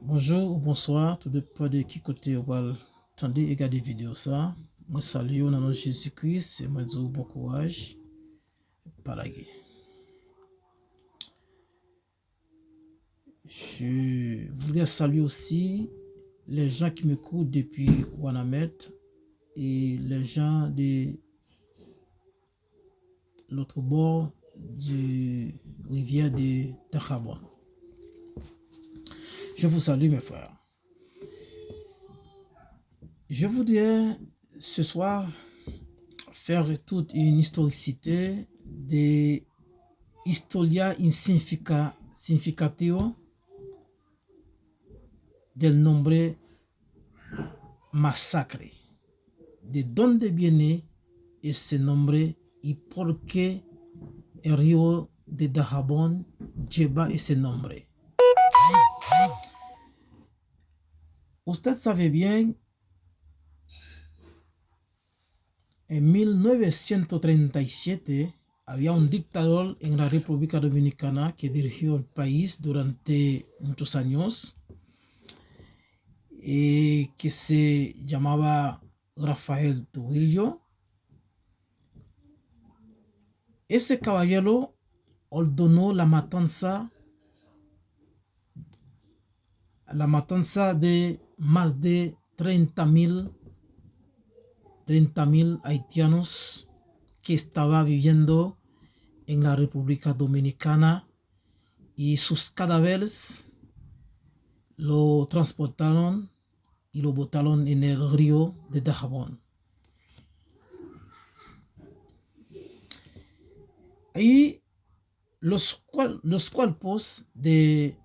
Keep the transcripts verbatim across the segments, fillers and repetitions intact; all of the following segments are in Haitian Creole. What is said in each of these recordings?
Bonjou ou bonswa, tou depan de ki kote ou pral tande e gade videyo sa. Mwen salye w nan non Jezi Kris e mwen di w bon kouraj. Pa lage. Je voudrais saluer aussi les gens qui m'écoutent depuis Wanament et les gens de l'autre bord du rivière de Dajabón. Je vous salue, mes frères. Je voudrais ce soir faire toute une historicité de historia insignifica- significativo del nombre masacre, de dónde viene ese nombre y por qué el río de Dajabón lleva ese nombre. Usted sabe bien, en mil novecientos treinta y siete había un dictador en la República Dominicana que dirigió el país durante muchos años, eh, que se llamaba Rafael Trujillo. Ese caballero ordenó la matanza, la matanza de más de treinta mil, treinta mil haitianos que estaba viviendo en la República Dominicana y sus cadáveres lo transportaron y lo botaron en el río de Dajabón. Y los, cual- los cuerpos de,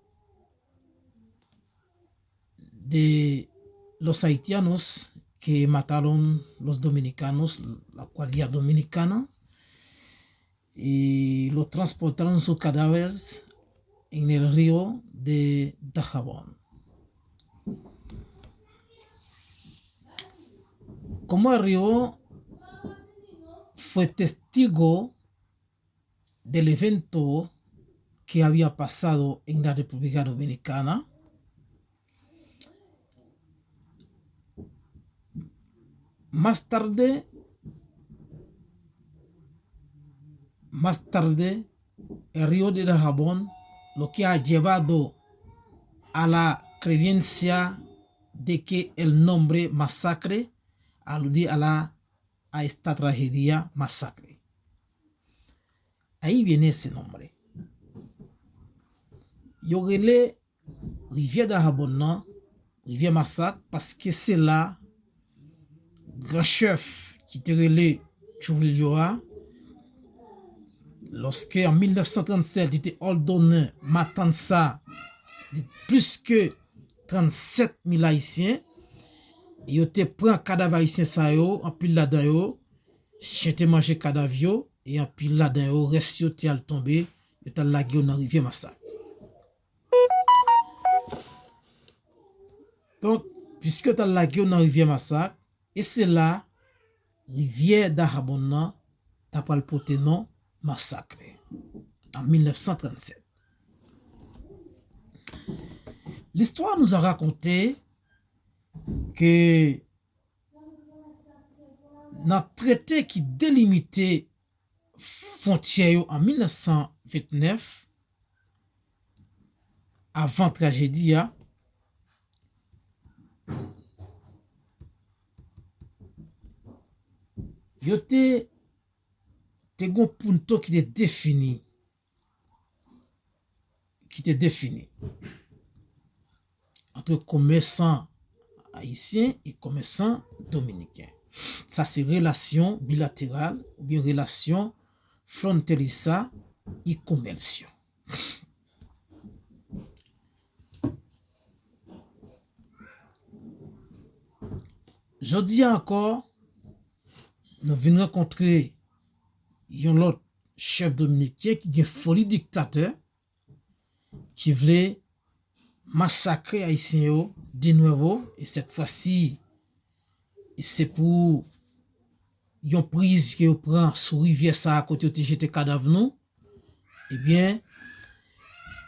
de los haitianos que mataron los dominicanos, la cuadrilla dominicana, y lo transportaron sus cadáveres en el río de Dajabón. Como el río fue testigo del evento que había pasado en la República Dominicana, más tarde, más tarde, el río de Dajabón, lo que ha llevado a la creencia de que el nombre masacre alude a la, a esta tragedia masacre. Ahí viene ese nombre. Yo rele rivyè Dajabón nan, rivyè Masak, paske se la gran chèf ki te rele Trujillo a, lòske an mil nèf san trannsèt li te òdone matansa de plis ke trannsèt mil Ayisyen, e yo te pran kadav Ayisyen sa yo, anpil ladan yo, chen te manje kadav yo, e anpil ladan yo, rès yo te al tonbe, yo t al lage yo nan rivyè Masak. Donk, piske yo t al lage yo nan rivyè Masak, e se la rivyè Dajabón nan ta pral pote non Masakre an mil nèf san trannsèt. L'histoire nous a raconté que nan trete ki delimite fwontyè yo an mil nèf san vennèf, avan trajedi a, yo te, te gon punto ki te defini, ki te defini ant komèsan ayisyen e komèsan dominiken. Sa se relasyon bilateral oubyen relasyon fronteriza y comercio. Jodi a ankò, nou vin rankontre yon lòt chèf dominiken ki gen foli diktatè, ki vle masakre Ayisyen yo de nuevo, e sèt fwa si, e se pou yon priz ke yo pran sou rivyè sa a kote yo te jete kadav nou, ebyen,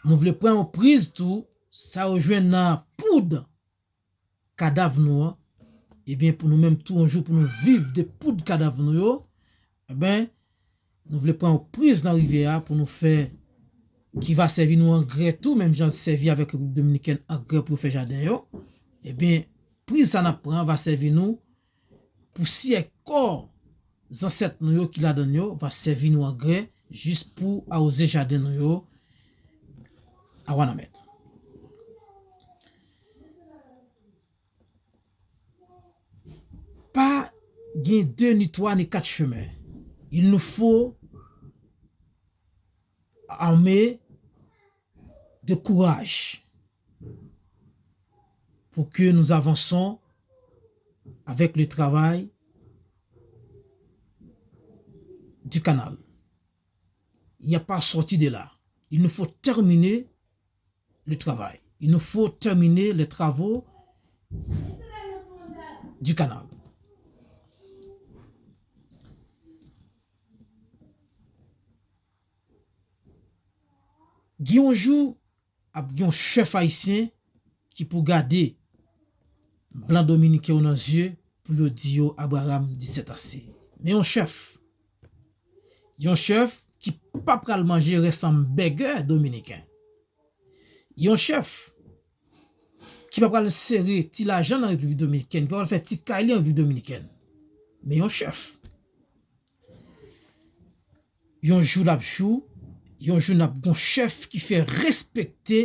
nou vle pran yon priz tou, sa yo jwenn nan poud kadav nou an, ebyen, pou nou menm tou, yon jou pou nou viv de poud kadav nou yo, ebyen, nou vle pran yon priz nan rivyè a pou nou fè, ki va sèvi nou angrè tou, menm jan l sèvi avèk Repiblik Dominikèn angrè pou yo fè jaden yo. Ebyen, priz sa n ap pran va sèvi nou, pousyè kò zansèt nou yo ki ladan l yo va sèvi nou angrè jis pou awoze jaden nou yo a Wanament. Pa gen de, ni twa, ni kat chemen. Il nous faut armer de courage pour que nous avançons avec le travail du canal. Il n'y a pas sorti de là. Il nous faut terminer le travail. Il nous faut terminer les travaux du canal. Gen yon jou, ap gen yon chèf ayisyen ki pou gade blan dominiken yo nan zye pou yo di yo, Abraham, di sètase. Men yon chèf, yon chèf ki pa pral manje rès anbègè dominiken. Yon chèf ki pa pral sere ti lajan nan Repiblik Dominikèn, ki pa pral fè ti kay li an Repiblik Dominikèn. Men yon chèf. Yon jou l ap jou, yon jou n ap gon chèf ki fè respekte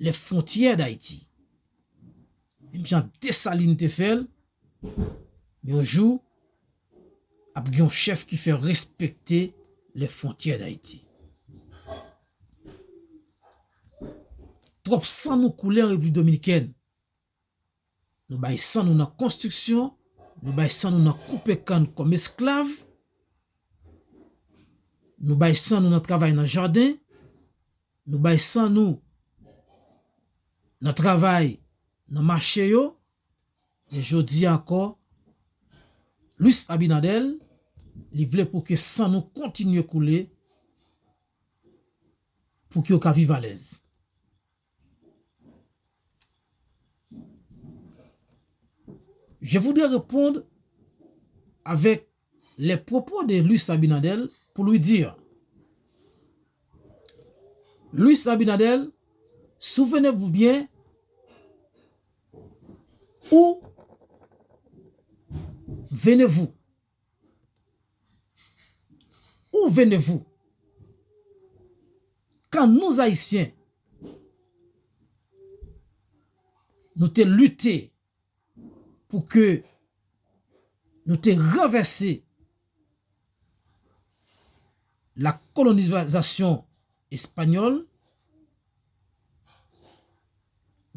les frontières d'Haïti. Menm jan Desalin te fè l, men yon jou, ap gen yon chèf ki fè respekte les frontières d'Haïti. Twòp san nou koule an Repiblik Dominikèn. Nou bay san nou nan konstriksyon, nou bay san nou nan koupe kann kòm esklav, nou bay san nou nan travay nan jaden, nou bay san nou nan travay nan mache yo, men jodi a ankò, Luis Abinader, li vle pou ke san nou kontinye koule, pou ke yo ka viv alèz. Je voudrais répondre avec les propos de Luis Abinader pour lui dire, Luis Abinader, souvenez-vous bien, où venez-vous? Où venez-vous? Quand nous, Haïtiens, nou te lite pou ke nou te ranvèse la kolonizasyon espanyòl,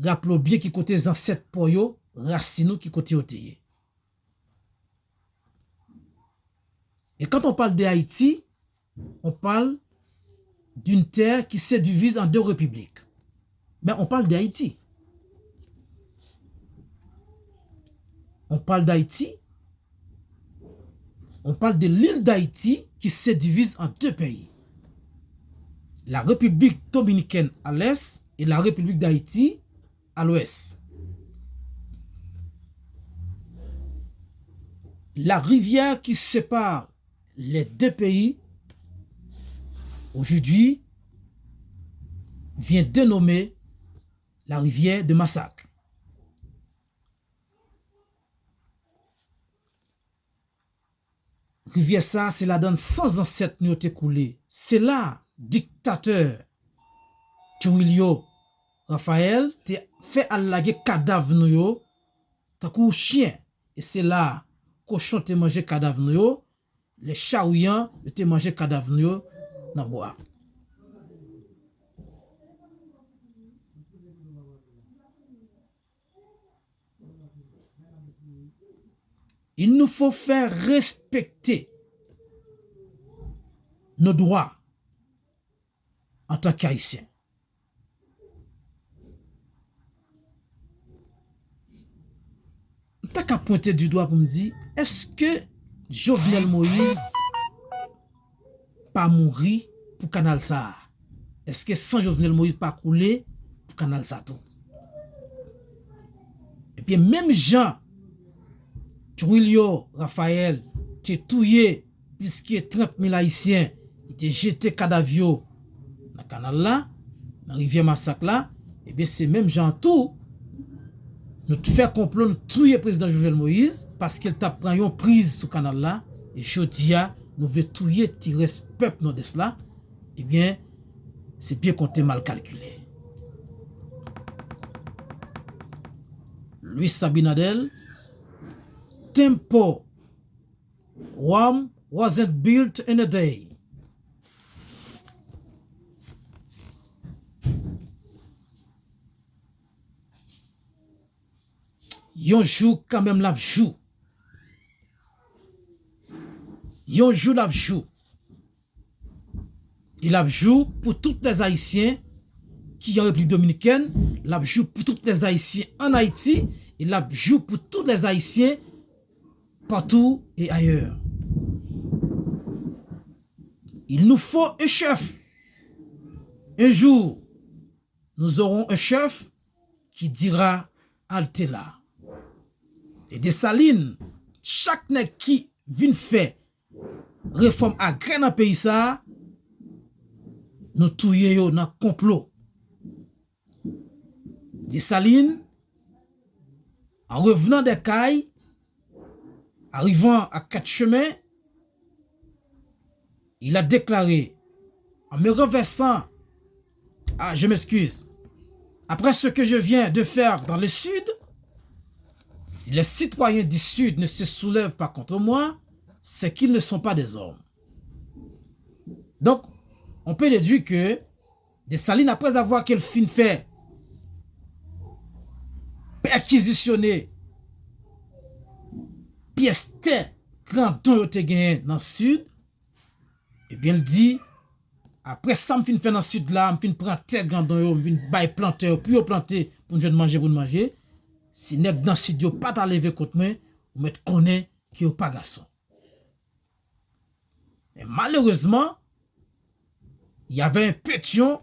raple w byen ki kote zansèt pa w yo, rasin nou, ki kote yo te ye. Et quand on parle de Haïti, on parle d'une terre qui se divise en deux républiques. Mais on parle d'Haïti. On parle d'Haïti. On parle de l'île d'Haïti qui se divise en deux pays. La République dominicaine à l'est et la République d'Haïti à l'ouest. La rivière qui sépare les deux pays aujourd'hui vient de nommer la rivière de Massacre. Rivyè sa a, se ladan l san zansèt nou yo te koule. Se la diktatè Trujillo Rafael te fè al lage kadav nou yo tankou chen. E se la a kochon te manje kadav nou yo, lè chawiyan yo te manje kadav nou yo nan bwa. Il nous faut faire respecter nos droits en tant qu'Haïtiens. M ta ka pwente du doigt pou m di, èske Jovenel Moïse pa mouri pou kanal sa a? Èske san Jovenel Moïse pa koule pou kanal sa tou? Ebyen, menm jan Trujillo Rafael te touye plis ke trant mil Ayisyen, li te jete kadav yo nan kanal la, nan rivyè Masak la, ebyen, se menm jan tou, nou t fè konplo, nou touye prezidan Jovenel Moïse, paske l t ap pran yon priz sou kanal la, e jodi a, nou vle touye ti rès pèp Nòdès la, ebyen, se byen konte mal kalkile. Luis Abinader, tempo Rome wasn't built in a day. Yon jou kanmenm l ap jou. Yon jou l ap jou. E l ap jou pou tout lèzayisyen ki an Repiblik Dominikèn, l ap jou pou tout lèzayisyen ann Ayiti, e l ap jou pou tout lèzayisyen partout et ailleurs. Il nous faut un chef. Un jour, nous aurons un chef qui dira halte là. E Desalin, chak nèg ki vin fè refòm agrè nan peyi sa a, nou touye yo nan konplo. Desalin, en revenant des Cayes, arrivant à Quatre Chemins, il a déclaré, en me renversant, ah, je m'excuse, après ce que je viens de faire dans le Sud, si les citoyens du Sud ne se soulèvent pas contre moi, c'est qu'ils ne sont pas des hommes. Donc, on peut déduire que Desalin, après avoir ke l fin fè pèkizisyone pyès tè grandon yo te genyen nan Sid, ebyen, l di, apre sa m fin fè nan Sid la, m fin pran tè grandon yo, m vin bay plantè yo pou yo plante, pou n jwenn manje pou n manje, si nèg nan Sid yo pa ta leve kont mwen, ou mèt konnen ke yo pa gason. Men malerezman, il y avait un Pétion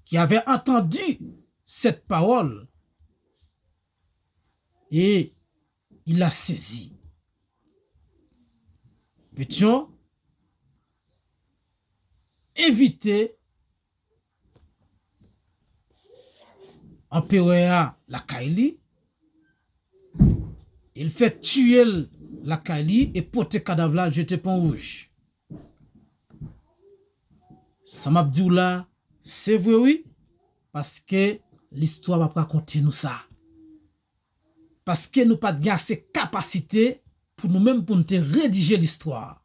qui avait entendu cette parole et il a saisi. Pétion envite anperè a lakay li, e l fè tiye l lakay li e pote kadav la al jete Pon Wouj. Sa m ap di w la, se vre wi, paske listwa p ap rakonte nou sa. Paske nou pa t gen ase kapasite pou nou menm pou n te redije listwa.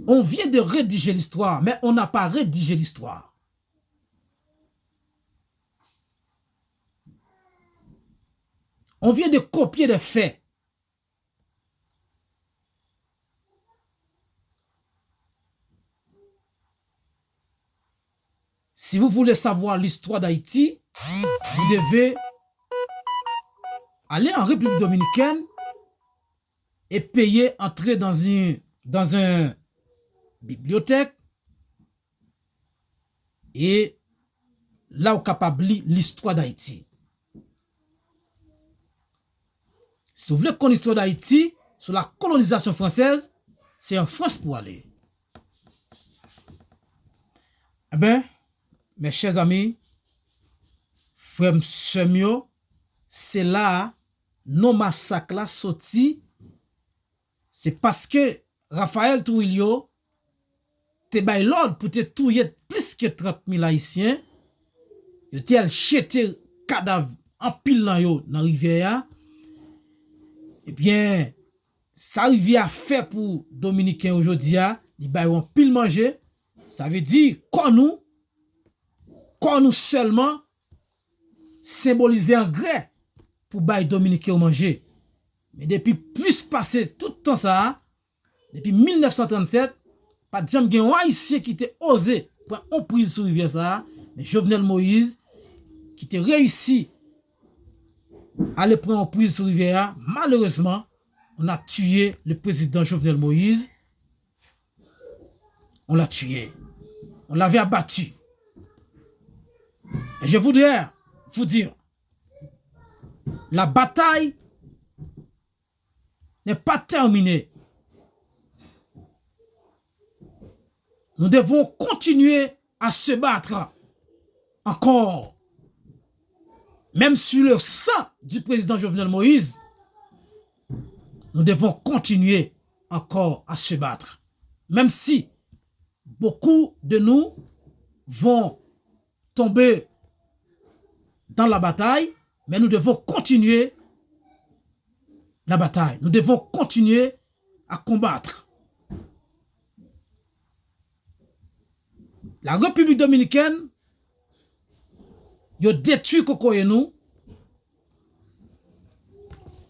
On vient de rédiger l'histoire, mais on n'a pas rédigé l'histoire. On vient de copier des faits. Si vous voulez savoir l'histoire d'Haïti, vous devez aller en République dominicaine et payer entrer dans une, dans une bibliothèque. E la ou kapab li listwa Dayiti. Si w vle konn istwa Dayiti sou la colonisation française, se an Frans pou w ale. Enben, mes chers amis, frè m, sè m yo, se la a non masak la soti. Se paske Rafael Trujillo te bay lòd pou te touye plis ke trant mil Ayisyen, yo te al jete kadav anpil nan yo nan rivyè a. Ebyen, sa rivyè a fè pou Dominiken yo jodi a, li ba yo anpil manje. Sa vle di, kò nou, kò nou sèlman senbolize angrè pou bay Dominiken yo manje. Men depi plis pase tout tan sa a, depi mil nèf san trannsèt, pa t janm gen yon Ayisyen ki te oze pran yon priz sou rivyè sa a, men Jovenel Moïse, ki te reyisi ale pran yon priz sou rivyè a, malerezman, on a tué le président Jovenel Moïse, on l'a tué, on l'avait abattu. Et je voudrais vous dire, la bataille n'est pas terminée. Nous devons continuer à se battre encore. Même sur le sang du président Jovenel Moïse, nous devons continuer encore à se battre. Même si beaucoup de nous vont tomber dans la bataille, mais nous devons continuer la bataille. Nous devons continuer à combattre. La République dominicaine, yo detwi kokoye nou.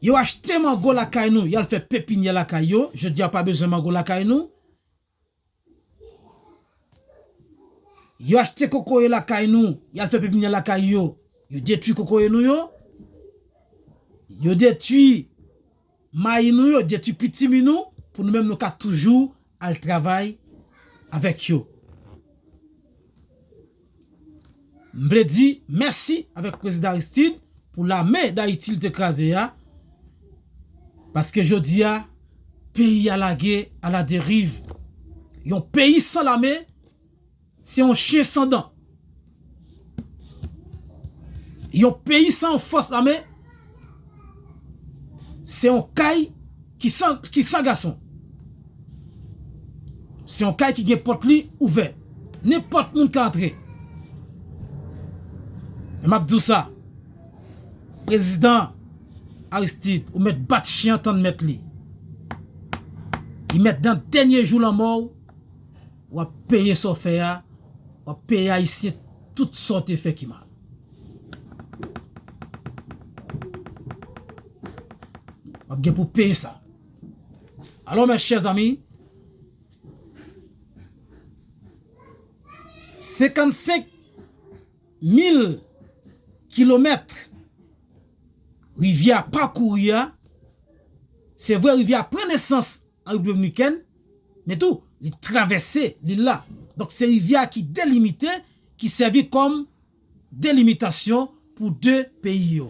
Yo achte mango lakay nou, y al fè pepinyè lakay yo. Jodi a pa bezwen mango lakay nou. Yo achte kokoye lakay nou, y al fè pepinyè lakay yo. Yo detwi kokoye nou yo. Yo detwi mayi nou yo, detwi pitimi nou, pou nou menm nou ka toujou al travay avèk yo. M vle di mèsi avèk Prezidan Aristide pou lame Dayiti li te kraze a, paske jodi a, peyi a lage a la deriv. Yon peyi san lame, se yon chen san dan. Yon peyi san yon fòs ame, se yon kay ki san, ki san gason. Se yon kay ki gen pòt li ouvè. Nenpòt moun ka antre. Men m ap di w sa, Prezidan Aristide, ou mèt bat chen an tann mèt li. Li mèt nan dènye jou lanmò w, w ap peye sa w fè a, w ap peye Ayisyen tout sa w te fè ki mal. W ap gen pou peye sa. Alò, mes chers amis, senkannsenk mil kilomèt rivyè a pakouri a, se vre, rivyè a pran nesans an Repiblik Dominikèn, men tou, li travèse lil la. Donk, se rivyè a ki delimite, ki sèvi kòm delimitasyon pou de peyi yo.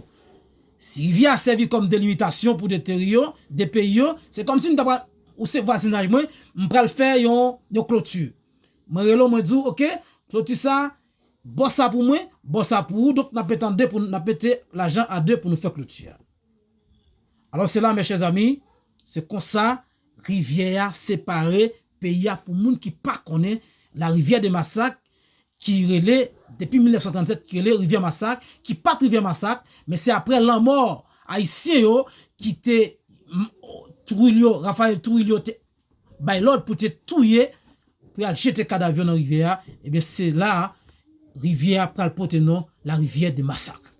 Si rivyè a sèvi kòm delimitasyon pou de teri yo, de peyi yo, se kòmsi m ta pral, ou se vwazinaj mwen, m pral fè yon, yon kloti. Mwen rele w, mwen di w, "Oke, kloti sa, bò sa pou mwen, bò sa pou ou, donk n ap mete an de pou n ap mete lajan a de pou nou fè kloti a." Alò, se la, mes chers amis, se konsa rivyè a separe peyi a. Pou moun ki pa konnen, la rivière de Masak, ki rele, depi mil nèf san trannsèt, ki rele Rivyè Masak, ki pa t Rivyè Masak, men se aprè lanmò Ayisyen yo ki te, m, Trujillo, Rafael Trujillo te bay lòd pou te touye, pou y al jete kadav yo nan rivyè a, ebyen, se la rivyè a pral pote non la rivière de Massacre.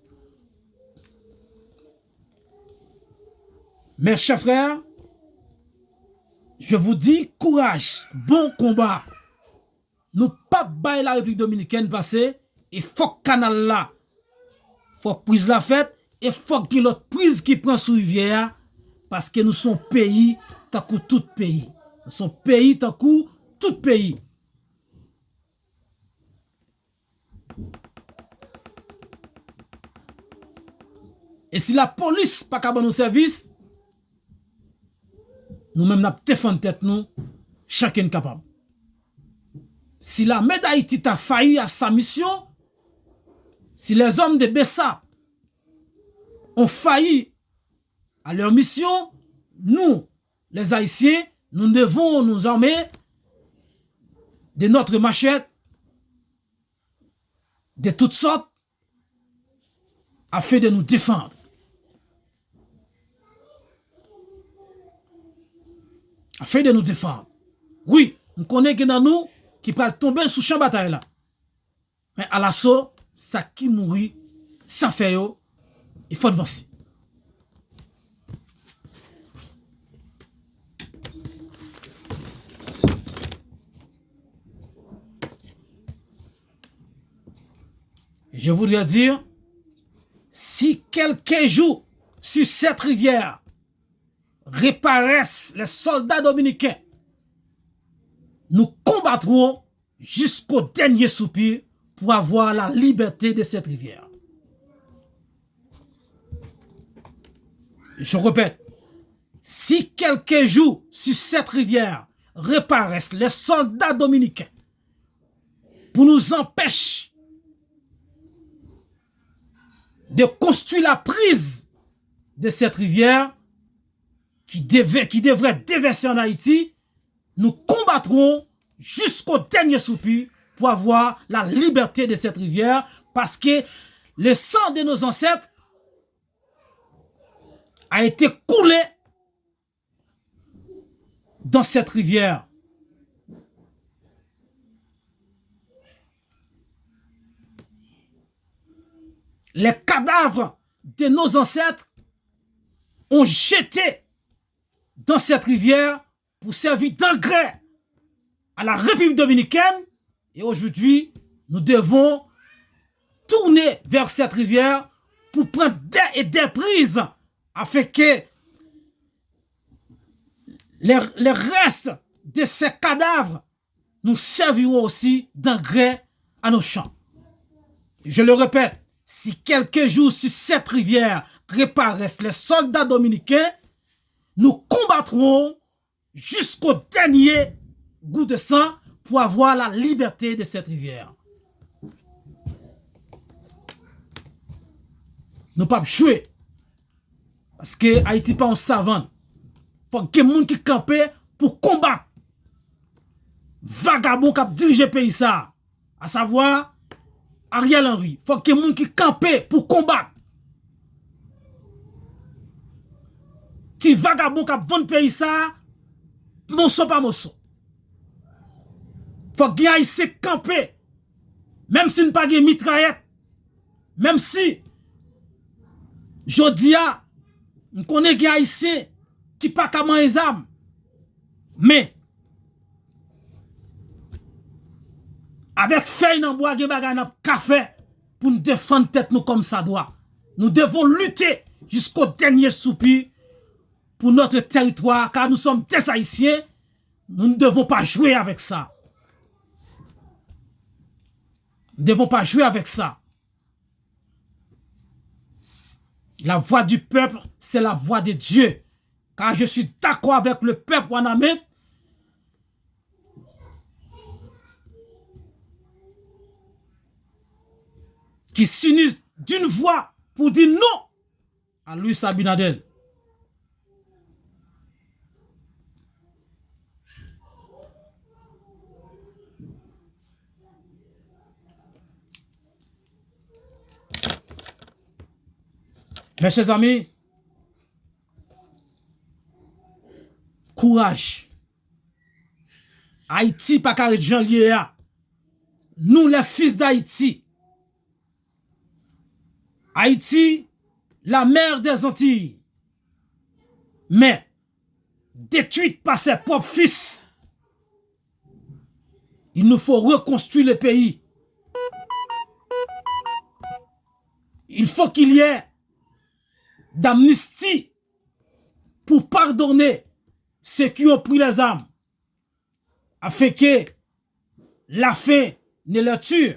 Mes chers frères, je vous dis courage, bon combat. Nou p ap bay la Repiblik Dominikèn pase, e fòk kanal la, fòk priz la fèt, e fòk gen lòt priz ki pran sou rivyè a, paske nou se yon peyi tankou tout peyi. Nou se yon peyi tankou tout peyi. E si lapolis pa ka ban nou sèvis, nou menm n ap defann tèt nou, chacun kapab. Si l'armée d'Haïti ta failli à sa mission, si les hommes de Bessa ont failli à leur mission, nous, les Haïtiens, nous devons nous armer de notre machette, de toutes sortes, afin de nous défendre. Afin de nous défendre. Wi, m konnen gen nan nou ki pral tonbe sou chan batay la. Men alaso, sa ki mouri, sa fè yo, e fò n vanse. Je voudrais dire, si quelque jour sur cette rivière reparaissent les soldats dominicains, nous combattrons jusqu'au dernier soupir pour avoir la liberté de cette rivière. Je répète, si quelques jours sur cette rivière reparaissent les soldats dominicains pour nous empêcher de construire la prise de cette rivière qui devait, qui devrait déverser en Haïti, nous combattrons jusqu'au dernier soupir pour avoir la liberté de cette rivière, parce que le sang de nos ancêtres a été coulé dans cette rivière. Les cadavres de nos ancêtres ont jeté dans cette rivière pour servir d'engrais à la République dominicaine. Et aujourd'hui, nous devons tourner vers cette rivière pour prendre des, et des prises afin que les, les restes de ces cadavres nous serviront aussi d'engrais à nos champs. Je le répète, si quelques jours sur cette rivière reparaissent les soldats dominicains, nous combattrons jusqu'au dernier gout de sang pour avoir la liberté de cette rivière. Nou p ap jwe. Paske Ayiti pa yon savann. Fòk gen moun ki kanpe pou konbat vagabon k ap dirije peyi sa a, asavwa Ariel Henry. Fòk gen moun ki kanpe pou konbat ti vagabon k ap vann peyi sa a, moso pa moso. Fòk gen Ayisyen k kanpe, menm si n pa gen mitrayèt, menm si jodi a, m konnen gen Ayisyen ki pa ka manyen zam, men avèk fèy nan bwa, gen bagay n ap ka fè pou n defann tèt nou kòmsadwa. Nous devons lutter jusqu'au dernier soupir pour notre territoire, car nous sommes des Haïtiens. Nous ne devons pas jouer avec ça. Nous ne devons pas jouer avec ça. La voix du peuple, c'est la voix de Dieu. Car je suis d'accord avec le peuple Wanament qui s'unissent d'une voix pour dire non à Luis Abinader. Mes chers amis, kouraj. Ayiti pa ka ret jan l ye a. Nous, les fils d'Haïti, Haïti, la mère des Antilles, mais détruite par ses propres fils, il nous faut reconstruire le pays. Il faut qu'il y ait d'amnistie pour pardonner ceux qui ont pris les armes, afin que la faim ne leur tue.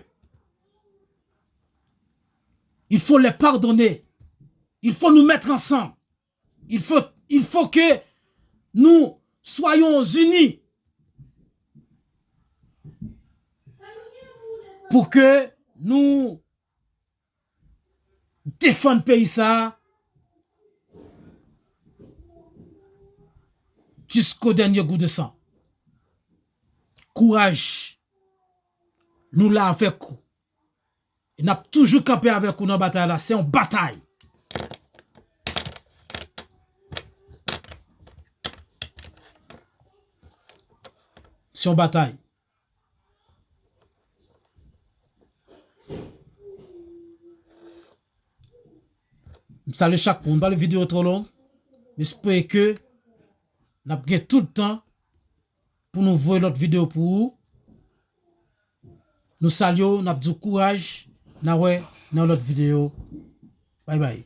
Il faut les pardonner. Il faut nous mettre ensemble. Il faut, il faut que nous soyons unis pour que nous défendre peyi sa a jusqu'au dernier gout de sang. Kouraj. Nou la avèk ou. E n ap toujou kanpe avèk ou nan batay la. Se yon batay. Se yon batay. M salye chak moun. M pa vle videyo twò long. M espere ke n ap gen tout tan pou nou voye lòt videyo pou ou. Nou salye w, n ap di w kouraj. N a wè nan lòt videyo. Bay bay.